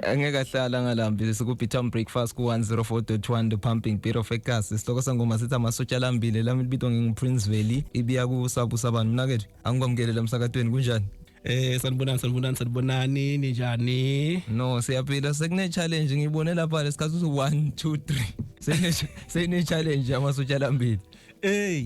Angeke ahlala ngalambi. Siku-Bitam Breakfast ku-104.1, the pumping beat of ekasi. Isihloko sangoma sithi "Amasotsha Alambile". Lami libitwa ngingu-Prince Valley, ibiya kusabusa abantu. Mnakethu, angikwamukele la emsakatweni. Kunjani? Sanibonani, sanibonani, sanibonani, ninjani? No, siyaphila. Sekune challenge ngibone lapha lesikhathi uthi 1 2 3, sene challenge "Amasotsha Alambile". Hey,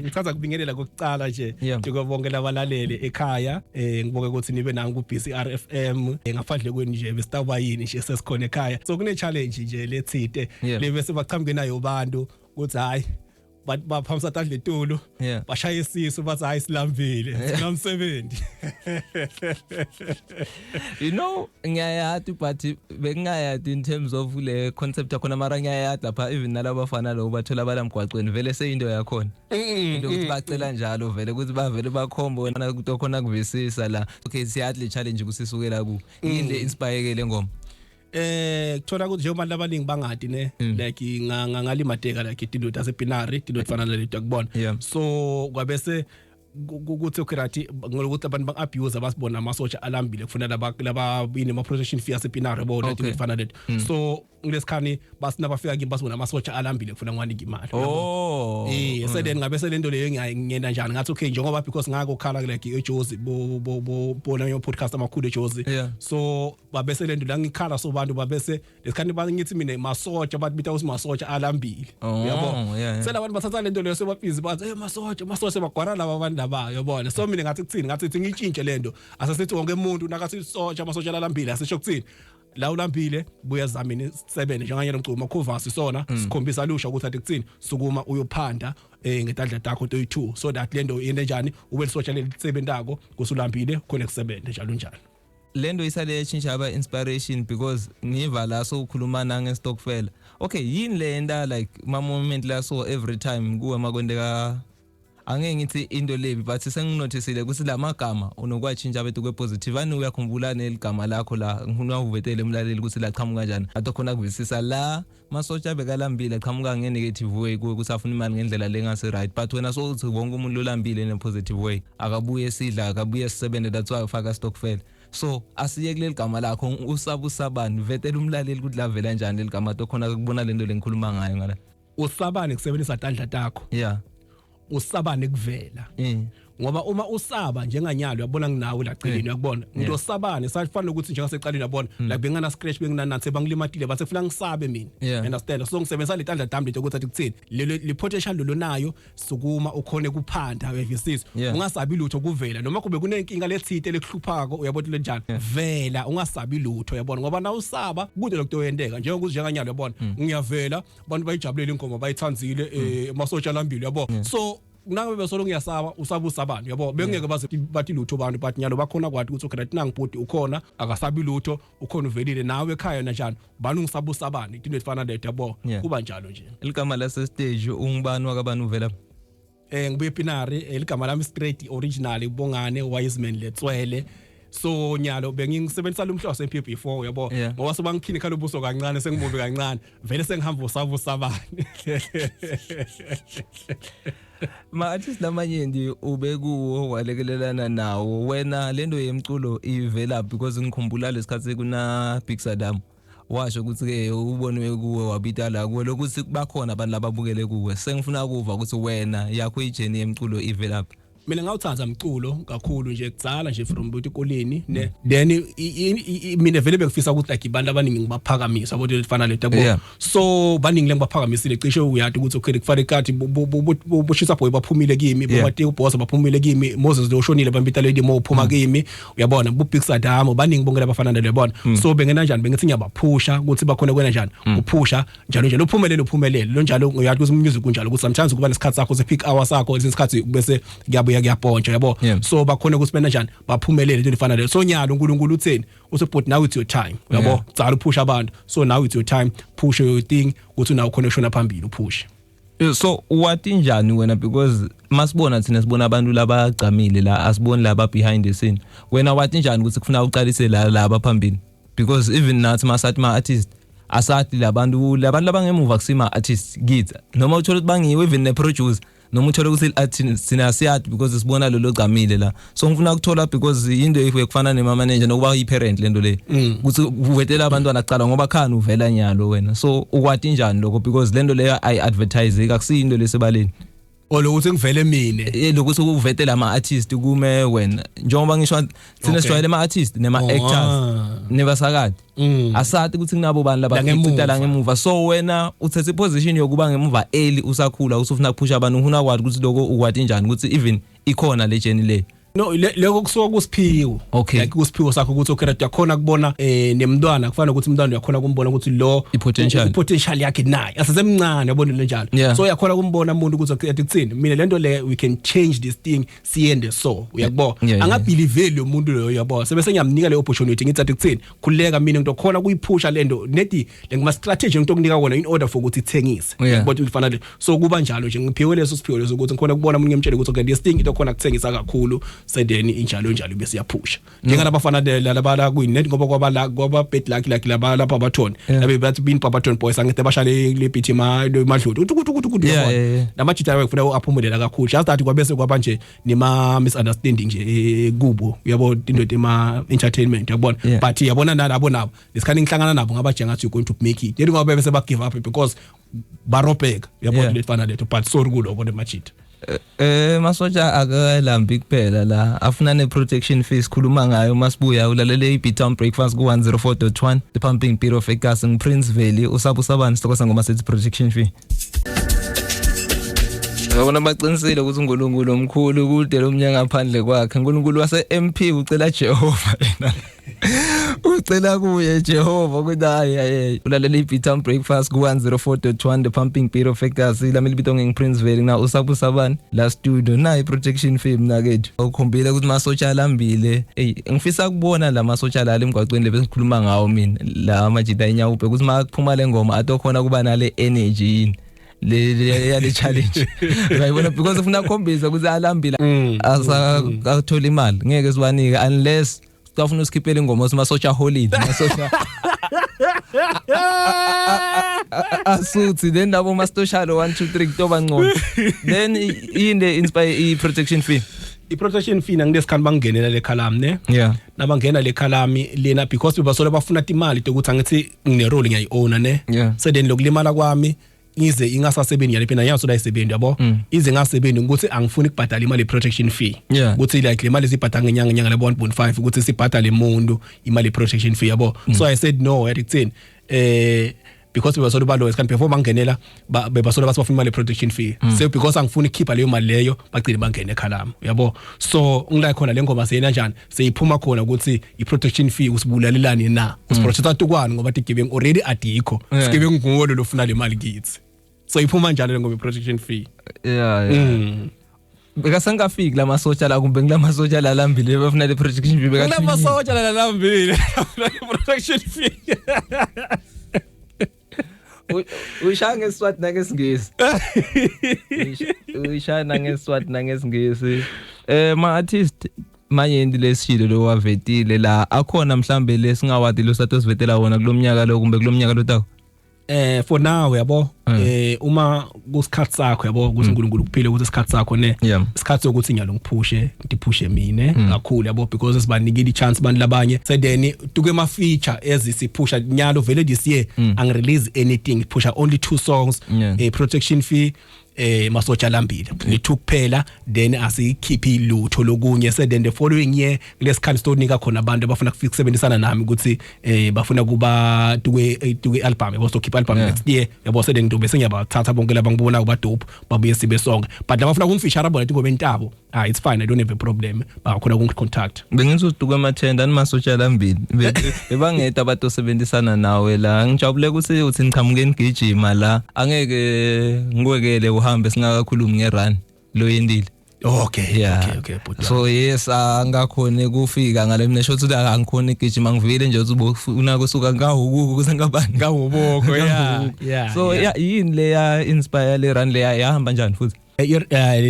ngichaza kubingelela kokucala nje njengoba bonke labalalele ekhaya, ngibonge ukuthi nibe nami ku BCR FM. Ngaphandle kweni nje besitawuba yini nje sesikhona ekhaya? So kune challenge nje lethite le bese baqhamuke nayo abantu ukuthi hayi, bathi baphamisa tandla etulo, bashaya isisu, bathi hayi, silambile, sinamsebenzi. Ngiyayati, but bekungayati in terms of le concept yakhona, mara ngiyayati lapha even nalabafana lo bathola balamgwaqweni vele seyinto yakhona, into ukuthi bacela njalo vele ukuthi bavele bakhombe wena ukuthi khona kuvisisa la. Okay, siyathi le challenge kusisukela ku yini le inspire le ngoma? Kuthola ukuthi njengoba abantu abaningi bangadi ne like ngalimadeka like tindoda zasepinari, tindoda fana nalento yakubona. So kwabese kuthi okay, right, ngokuthi abantu bang-abuse, basibona amasotsha alambile, kufuna laba yini, ama-protection fee asepinari, yabo, leti fana leto. So ngilesikhani basina bafika kimi, basibona amasotsha alambile, kufuna ngiwanike imali, yabo. So then ngabe selento leyo ngiyenda njani? Ngathi okay, njengoba because ngako khala like eJozi, bo bo bo bona yo podcast amakhulu eJozi. So babese lento la ngikhala, so bantu babese lesikhani bangithi mina masotsha, bathi bita ukuthi masotsha alambile. Uyabo? Yeah. Sela abantu bathatha lento leyo, sebabhizi bathi, "Hey, masotsha, masotsha," bagwara laba abantu laba, yabona. So mina ngathi kuthini? Ngathi ngitshintshe lento, asasithi wonke umuntu nakathi sotsha, masotsha alambile, asisho kuthini la ulambile, buya zamini sebenze njenganye lomculo makhuvasi sona sikhombisa lusha ukuthi athi kuthini, sukuma uyophanda ngetandla takho toyi2, so that lento yente njani, ube lisotsha lelisebentako kusulambile khona kusebenze njalo njalo. Lento isale yashintsha aba inspiration because ngiva la so ukhuluma nange stokvel. Okay, yini le nta like ma moment la, so every time kuwe makwenteka, angeke ngithi into lebi, but senginotisile ukuthi la magama unokwatshintsha bethu kwe positive ani. Uyakhumbula neligama lakho la? Ngifuna uvetele umlaleli ukuthi laqhamuka kanjani, athi khona kuvisisa la masotsha bekalambile aqhamuka nge-negative way kuwe, ukuthi afuna imali ngendlela lengase right, but wena sokuthi wonke umuntu olambile in a positive way akabuye sidla, akabuye sisebenze. That's why ufaka stokvel. So asiye kuleli gama lakho usabusabani, vetela umlaleli ukuthi lavela njani leli gama, to khona kubona lento lengikhuluma ngayo ngala. Usabane kusebenzisa tandla takho. Usabane kuvela ngoba uma usaba njenganyalo, uyabona, nginawe la celeni, uyakubona umuntu osabane safana ukuthi njengasecaleni, uyabona, like bengana scratch, benginanathi bangilimatile, bathe kufuna ngisabe mina. Understand? So ngisebenzisa le tandla tami lento ukuthi athi kuthini, lelo le potential lo nayo, sukuma ukhone kuphanda, uyavisisa? Ungasabi lutho kuvela noma kube kunenkinga lethite lekuhluphako, uyabona le njani, vela, ungasabi lutho, uyabona, ngoba na usaba kude lokutoyenteka njengokuthi njenganyalo, uyabona, ngiyavela, abantu bayijabulela ingoma, bayithanzile, masotsha alambile, uyabo. So nangabe besolo ngiyasaba, usaba usabani, uyabo, bengeke baze bathi lutho abantu, but nyalo bakhona kwathi ukuthi okay, right, nangibhodi ukhona, akasabi lutho, ukhona, uvelile nawe ekhaya nanjani, bani ungisaba usabani, into efana leyo, yabo. Kuba njalo nje. Ligama lase stage, ungubani wakabani, uvela? Ngibuye ePinari. Ligama lami straight original Bongane Wiseman Letswele. So nyalo bengisebenzisa lo mhlobo MP4, uyabo, ngoba sobangikhini khala ubuso kancane, sengimubi kancane vele, sengihamba usaba usabani. Ma artist lamanyenti ube kuwo, walekelelana nawo wena, lento yemculo ivela? Because ngikhumbula lesikhathi kuna Big Saddam, washo ukuthi ke ubonwe kuwe, wabita la kuwe lokuthi bakhona abantu lababukele kuwe. Sengifuna ukuva ukuthi wena yakho i-journey yemculo ivela? Mina ngawuthatha umculo kakhulu nje kudzala nje from ukuthi ekoleni ne, then mina vele bengifisa ukuthi like abantu abaningi ngibaphakamisa, yabo, into efana lento, yabo. So baningi lengibaphakamisile cishe, uyati ukuthi okay, kufanele kathi boshisa boy baphumile kimi, boMateo Boss baphumile kimi, Moses lo shonile bambita Lady Mo uphuma kimi, uyabona, bu Big Saddam, baningi bonke labafana nalo, uyabona. So bengena njani, bengithi ngiyabaphusha ukuthi bakhona kwena njani uphusha njalo njalo, uphumelele, uphumelele lo njalo. Uyazi ukuthi music kunjalo, ukuthi sometimes kuba nesikhathi sakho se peak hour sakho, esinye isikhathi bese kuyabuya kuyapontsha, yabo. So bakhona ukuthi bena njani baphumelele, into efana leyo. So nyalo uNkulunkulu utheni? Uthi, "But now it's your time," uyabo. Cala uphusha abantu, so now it's your time, push your thing, ukuthi nawe khona ushona phambili, uphushe. So wathi njani wena? Because masibona thina sibona abantu labagcamile la, asiboni laba behind the scene. Wena wathi njani ukuthi kufuna uqalise la laba phambili? Because even nathi masathi ma artist, asathi labantu labangemuva kusima artists kithi, noma uthola ukuthi bangiwe even ne producer. Noma uthole ukuthi artist sina siyathi because sibona lo logcamile la. So ngifuna ukuthola because into ekufana nema manager nokuba i parent lento le, ukuthi uvetela abantwana kuqala ngoba khani uvela nyalo wena. So ukwati njani lokho? Because lento leyo ayi advertise, akusiyinto lesebaleni. Olokuthi ngivele mine? Lokuthi uvetela ama artist kume wena, njengoba ngisho thina sijwayele ama artist nema actors nebasakade, asathi ukuthi kunabo bani La ngemuva. labacita la ngemuva. So wena uthethe iposition yokuba ngemuva early, usakhula, usufuna kuphusha abantu, ufuna kwazi ukuthi lokho ukwati njani ukuthi even ikhona le journey le? No, lokho kusuka kusiphiwo. Like kusiphiwo sakho ukuthi okay, right, uyakhona kubona nemntwana, kufana ukuthi umntwana uyakhona kumbona ukuthi lo I-potential. I-potential yakhe naye asesemncane, yabona le njalo. So uyakhona kumbona umuntu ukuthi okay, kuthini mina lento le, we can change this thing, siyende. So uyakubona, angabelieve lo muntu loyo, uyabona, sebese ngiyamnika le opportunity, ngithi athi kuthini, khuleka, mina ngitokhona kuyiphusha lento nedi le ngima strategy ngitokunika kona in order for ukuthi ithengise. Uyabona ukuthi fana le, so kuba njalo nje, ngiphiwe leso siphiwo leso ukuthi ngikhona kubona umuntu, ngimtshele ukuthi okay, this thing into kuthengisa kakhulu, so then injalo njalo bese iyaphusha, njengalabafana laba la kuyinet, ngoba kwaba la kwaba bad luck, like laba lapha abathoni labe bathi bin Babaton Boys, angithi bashale le beat ma madludi uthi uthi uthi. Namajita kufuna aphumulela kakhulu, just that kwabese kwaba nje nema misunderstanding nje kubo, uyabo, into ema entertainment, uyabona. But yabona nalabo nabo lesikhathi ngihlangana nabo ngaba nje ngathi you're going to make it, yini, ngoba bese ba give up because barobheka, uyabona, lefana letho, but sorry kulo nemajita. Masoja akalambi kuphela la, afuna ne protection fee, sikhuluma ngayo masibuya. Ulalele iBtown Breakfast ku 104.1, the pumping beat of egas. Prince Valley, usapho sabani sihloko sangoma sethi protection fee. Yabona, baqinisile ukuthi uNkulunkulu omkhulu, kude lomnyaka ngaphandle kwakhe. uNkulunkulu wase MP ucela Jehova yena. Ucela kuye Jehova ukuthi hayi hayi. Ulalela iBtown Breakfast ku 104.1, the pumping beat of egas. Lami libito ngingi Prince Valley na usapho sabani la studio na i protection fee mnakethu. Ukhombile ukuthi masotsha alambile. Hey, ngifisa ukubona la masotsha la emgwaqweni lebesikhuluma ngawo mina la amajita inyawupe, ukuthi makuphuma le ngoma atokhona kuba nale energy yini le yale challenge, uyayibona, because ufuna ukukhombisa ukuthi alambile, asathola imali ngeke sibanike unless sicafuna usikhiphele ingoma simasotsha holiday, masotsha asuthi, then labo mastoshalo 1 2 3 kutoba ngcono. Then yini inspire i protection fee? I-protection fee nangilesikhathi bangingenela le khalami ne, nabangena le khalami lena because bebasola bafuna imali ukuthi angithi ngine role, ngiyayi-owna ne. So then lokulimala kwami ize ingasasebenzi yale phina yaso la isebenzi, yabo, ize ingasebenzi ukuthi angifuni ukubhadala imali protection fee, ukuthi like le mali sibhadala ngenyanga ngenyanga le 1.5, ukuthi sibhadale umuntu imali protection fee, yabo. So I said no, yathi kuthini, because bebasola balo esikhathi before bangenela bebasola bathi bafuna imali protection fee. So because angifuni ukukhipha leyo mali leyo, bagcine bangene ekhalami, uyabo. So ngila khona le ngoma seyena njani seyiphuma khona ukuthi i protection fee usibulalelani na, usiprotecta tukwani, ngoba tigebengu already adikho, sigebengu nguwo lo lofuna le mali kithi. So iphuma njalo le ngoma i protection fee. yeah Bekasangafiki la masotsha la, kumbe ngilamasotsha la lambile bafuna le protection fee beka Kulamasotsha la lambile protection fee. Uyishaya ngesiswati nangesingisi. Uyishaya nangesiswati nangesingisi. Ma artist manyenti lesishilo lo wavetile la akhona, mhlambe lesingawadi lo satosivetela wona kulomnyaka lo kumbe kulomnyaka lotako? For now, yabo, uma kusikhathi sakho, yabo, ukuthi uNkulunkulu kuphile ukuthi isikhathi sakho ne, isikhathi sokuthi nyalo ngiphushe, ngiphushe mine kakhulu, yabo, because sibanikile i-chance abantu labanye. So then tuke ma feature ezisiphusha nyalo vele this year angi release anything, phusha only two songs, protection fee, masotsha lambile, lethu kuphela. Then asikhiphi lutho lokunye. So then the following year kulesikhathi sitonika khona abantu abafuna kusebenzisana nami ukuthi bafuna kuba tuke album, yabo, sokhipha album next year, yabo. So then ndobe sengiyabathatha bonke laba ngibona kuba dope, babuye sibe sonke, but labafuna kungifeature bona ingoma entabo, ah, it's fine, I don't have a problem, bakhona kungicontact. Bengithi uduke emathenda animasotsha lambili bebangeda abatosebenzisana nawe la. Ngijabule ukuthi uthi niqhamuke nigijima la, angeke ngikwekele uhambe singakakhulumi ngerun lo yendile. Okay, but So yes, angakhona kufika ngale mina shothi ukuthi angikhona igijima, ngivile nje ukuthi ufuna kusuka ngahukuku kusengabani. Ngawuboko, yeah. So yeah, yini le ya inspire le run le, yahamba njani futhi?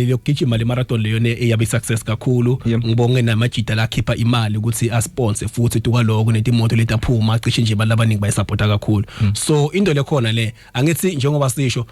Lokugijima le marathon leyo ne eyabe success kakhulu. Ngibonge namajita la khipha imali ukuthi asponsor futhi tukaloko netimoto letaphuma, cishe nje abantu abaningi bayisupporta kakhulu. So into lekhona le angithi njengoba sisho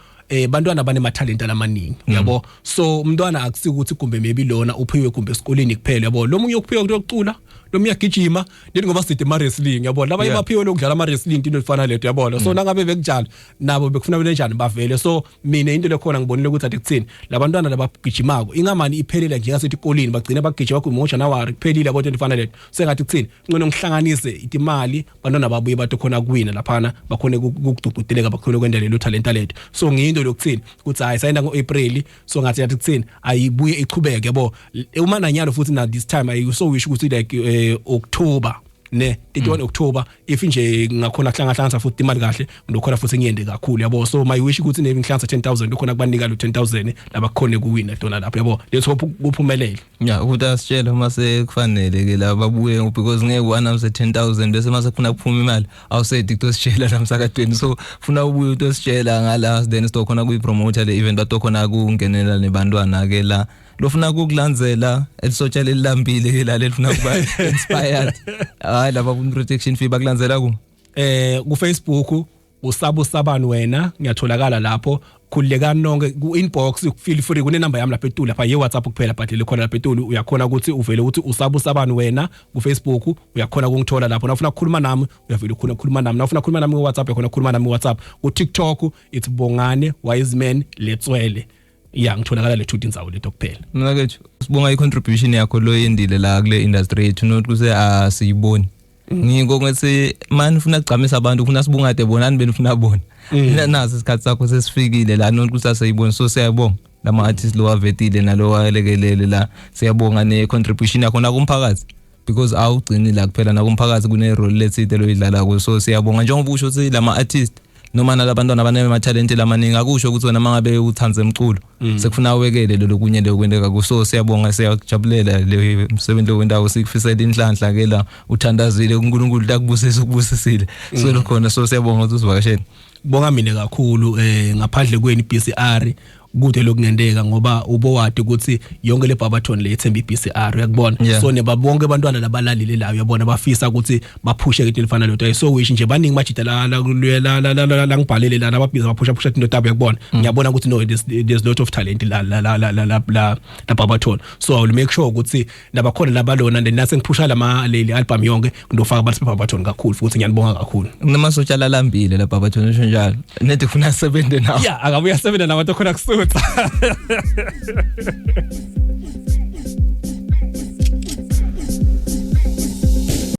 Bantwana banemathalenta lamaningi, yabo. So umntwana akusikuthi kumbe maybe lona uphiwe kumbe esikoleni kuphela, yabo. Lo munye uphiwe ukucula, lo munye uyagijima, then ngoba sithi ma wrestling, yabo, labanye baphiwe lokudlala ama wrestling, into efana leto, yabona. So nangabe bekunjalo nabo bekufuna benjani bavele. So mina into lekhona ngibonile ukuthi athi kuthini labantwana labagijimako ingamani iphelela njengasethi ikolini, bagcina bagijima ngo January kuphelile, yabo, into efana leto. Sengathi kuthini ngcono ngihlanganise imali, bantwana babuye bathi khona kuwina laphana, bakhone ukugcugcuteleka, bakhone kwenda lelo talenta lethu. So ngiyinto lokuthini ukuthi hayi, sayenda ngo-April, so ngathi yathi kuthini ayibuye ichubeke, yabo. Uma nanyalo futhi na this time I so wish ukuthi like October ne 31 October, if nje ngakhona kuhlangahlanganisa futhi imali kahle, ngilokhona futhi ngiyende kakhulu, yabo. So my wish ukuthi nemi ngihlanganisa 10,000, lokhona kubanika lo 10,000 labakhona kuwina tona lapho, yabo. Let's hope kuphumelele. Yeah, ukuthi asitshele uma sekufanele ke la babuye, because ngeke u-announce 10,000 bese mase kufuna kuphuma imali awusethi kutositshela la emsakatweni. So funa ubuye utositshela ngala, then sizokhona kuyipromote le event, batokhona kungenela nebantwana ke la lofuna kukulandzela elisotsha lelilambile ke la lelifuna kuba inspired. Hayi, laba ku protection fee bakulandzela ku Ku Facebook usabu sabani wena, ngiyatholakala lapho. Khululekani nonke ku inbox, feel free. Kune number yami lapha etulu lapha ye WhatsApp kuphela, but le khona lapha etulu uyakhona ukuthi uvele ukuthi usabu sabani wena ku Facebook, uyakhona ukungithola lapho. Nawufuna ukukhuluma nami uyavela ukhona ukukhuluma nami, nawufuna ukukhuluma nami ku WhatsApp uyakhona ukukhuluma nami ku WhatsApp. Ku TikTok it's Bongane Wiseman Letswele. Ya, ngitholakala le two indzawo leto kuphela. Mina ke sibonga i-contribution yakho lo yendile la kule industry yethu, not kuse asiyiboni. Ngiko ngathi mani ufuna kugcamisa abantu, ufuna sibungade bonani benifuna bona. Naso isikhathi sakho sesifikile la, not ukuthi asiyiboni. So siyabonga lama artists lo wavetile nalo walekelele la, siyabonga ne contribution yakho nakumphakathi, because awugcini la kuphela, nakumphakathi kune role letsite loyidlalako. So siyabonga njengoba usho ukuthi lama artist noma nalabantwana abanema-talent lamaningi, akusho ukuthi wena mangabe uthandze umculo sekufuna wekele lo lokunye lokwenteka ku. So siyabonga, siyakujabulela le msebenzi lowendawo, sikufisela inhlanhla ke la, uthandazile uNkulunkulu takubusisa, ukubusisile so lokhona. So siyabonga ukuthi usivakashele. Bonga mina kakhulu. Ngaphandle kweni BCR kude lokungenteka, ngoba ubowadi ukuthi yonke le Barberton le ethemba iBCR, uyakubona. So neba bonke abantwana labalalile la, uyabona, bafisa ukuthi baphushe into elifana leto. So wish nje baningi majida la la la la la la ngibhalele la lababhiza baphusha phusha into tabo, uyakubona. Ngiyabona ukuthi no, there's lot of talent la la la la la la la la Barberton, so I will make sure ukuthi labakhona labalona, then nase ngiphusha lama le album yonke ngidofaka abantu beBarberton kakhulu futhi. Ngiyanibonga kakhulu. Kunamasotsha lalambile lapha bathona, usho njalo nedi kufuna asebenze nawo. Yeah, akabuya asebenza nabantu khona kusutha.